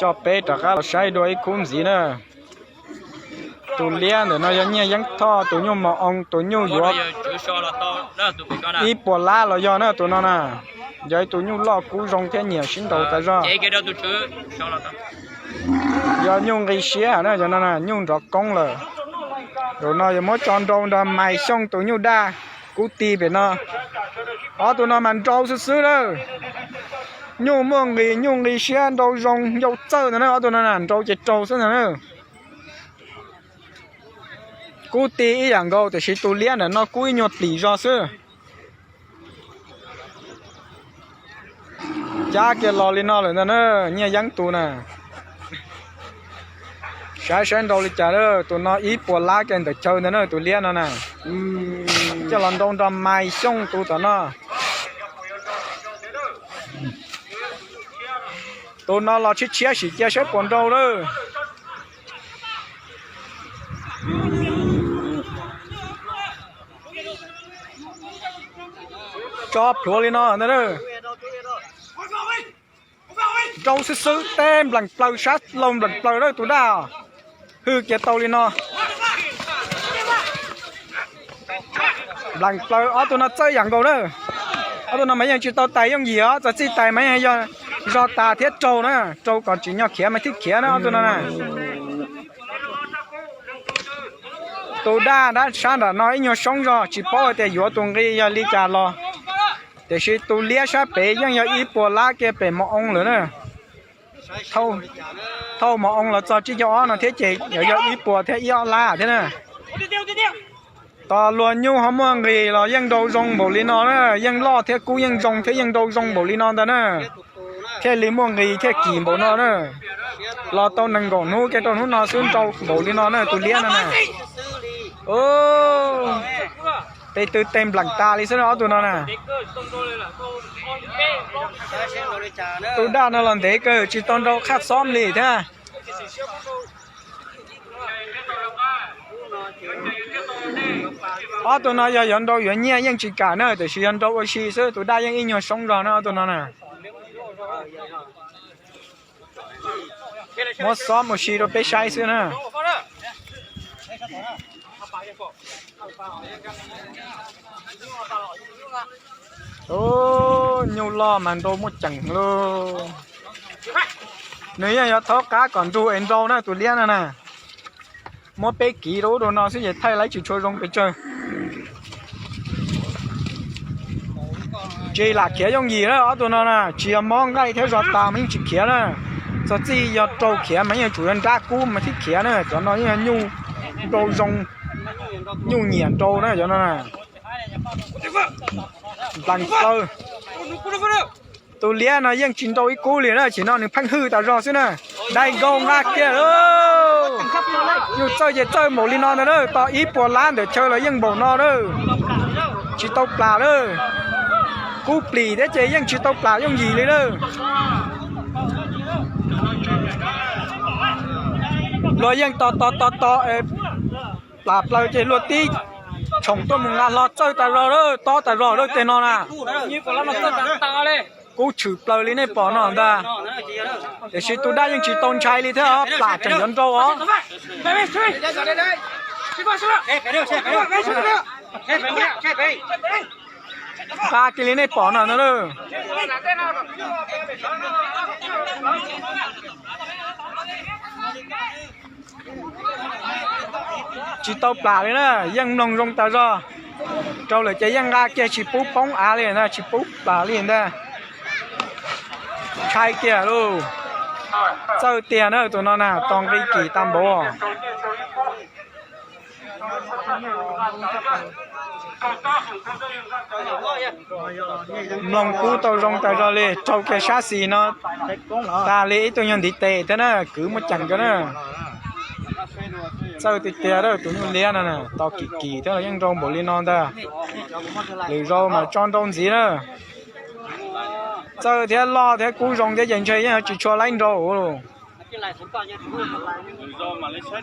Coj peb rov qab los saib dua ib khub ntxiv na. Tus liab ntawm no yog Nyiaj Yeeb Thoj, tus nyuj mos oo, tus nyuj yuav ib puas lab los yog na tus no na. Yog ib tug nyuj loj kub zoo thiab nyiam sib nraus tas zog. Yog nyuj nqi siab na, cov no na nyuj nrov koob lawm. Zaum no yuav muab tso nrau nrog Maiv Xyooj tus nyuj daj kub ti pem no. Ob tug no mas nrau xwb xwb lawm. Nyuj muaj nqis, nyuj nqi siab, nrau zoo ncau txawj ntag na, ob tug no na nrau ces raug xwb ntag na. Kub ti ib yam nkaus tiam sis tus liab ntawm no kub ib nyuag plim zog xwb. Cab kiag los li no lawm ntag na, Nyiaj Yeeb tus na. Saib saib nrau li cas, tus no ib puas lab kiag ntawm chaw ntag na tus liab no na. Coj los nrau nrog Maiv Xyooj tus tom no. Tus no los tshiab tshiab sim cia saib puas nrau lawm. Tso plhuav li no ntag. Nrau xwb xwb, tej nplees plaws, sab laug nplees plaws lawm tus daj. Hwj kiag tau li no. Nplees plaws, ob tug no txawj yam nkaus na. Ob tug no mas yeej tsis tau tais yooj yim os, txawm txij tais mas yeej yog zog tas thiab raug na, raug kom tsim nyog khiav mas thiaj khiav na ob tug no na. Tus daj dab sab nram no ib nyuag soob zog, tsis paub hais tias yuav tus nqi yog li cas los, tiam sis tus liab sab pem yeej yog ib puas lab kiag pem mos oo lawm na. Thauj mos oo los txog tsib caug ob no thiab ces yuav yog ib puas thiab ib ob lab thiab na. Tos luag nyuj ho muaj nqis los yeej nrau zoo npaum li no na, yeej loj thiab kub yeej zoo thiab yeej nrau zoo npaum li no ntag na. Thiaj li muaj nqis thiaj kim npaum no na. Los tau nees nkaum hnub kiag rau hnub no xwb nrau npaum li no na tus liab no na. Tej twg tej nplees tas li xwb ob tug no na. Tus daj no los ntev kawg tsis tau nrau qhaj xob li thiab. Ob tug no yog yuav nrau yuav nyiaj yeej tsis kam na, tiam sis yog nrau ua si xwb, tus daj yeej ib nyuag soob zog na ob tug no na. Muab xob mus si rau peb saib xwb na. Nyuj loj mas nrau muaj ceem lauj. Nws yeej yuav thaub qab kom nrug es nrau na tus liab no na. Muab peb kiv rau ub rau no xwb ces thaij lawv tsis tshua zoo pes tsawg. Tsis lam khiav yooj yim na ob tug no na, tsis yog mob nqaij thiab zog tas mas yeej tsis khiav na. Txog txij yog raug khiav mas yeej yuav tsum yog nrab kub mas thiaj khiav na, cov no yeej yog nyuj nrau zoo, nyuj nyiam nrau na cov no na. Nplees plaws. Tus liab no yeej tsis nrau ib kub li na, tam sim no nws pheej hwj tas zog xwb na. Dai nkaug nqa kiag. Yus txawj ces txawj npaum li no ntag na, tos ib puas lab ntawm chaw los yeej npaum no na. Tsis tau plam na. Kub plim thiab ces yeej tsis tau plam yooj yim li na. Luag yeej tos tos tos tos, plam plaws ces luag tib tshoom tuaj mus nqa hlo txawj tas zog lawm, tob tas zog lawm tej no na. Kub tshwm plaws li nej pom no ntag. Tiam sis tus daj yeej tsis tau ntshai li thiab, plam tseem yuav nrau os. Nqa kiag li nej pom no ntag lauj. Tsis tau plam li na, yeej mloog zoo tas zog. Raug lawm ces yeej nqa kiag tsis pub poob av li na, tsis pub plam li ntag. Ntshai kiag lauj. Txawj tiag na tus no na, tos nqi kim tas npaum. Mloog kub tau zoo tas zog li, raug kiag sab xis no tas li ib tug nyuag ntiv tes thiab na, kwv muaj ceem kawg na. Txawj tiag tiag tus nyuj liab no, tos kim kim thiab los yeej nrau npaum li no ntag. Lwm zaus mam tso nrau ntxiv na. Txawj thiab loj thiab kub zoo thiab ces ntshe yeej tsis tshua laib nrau.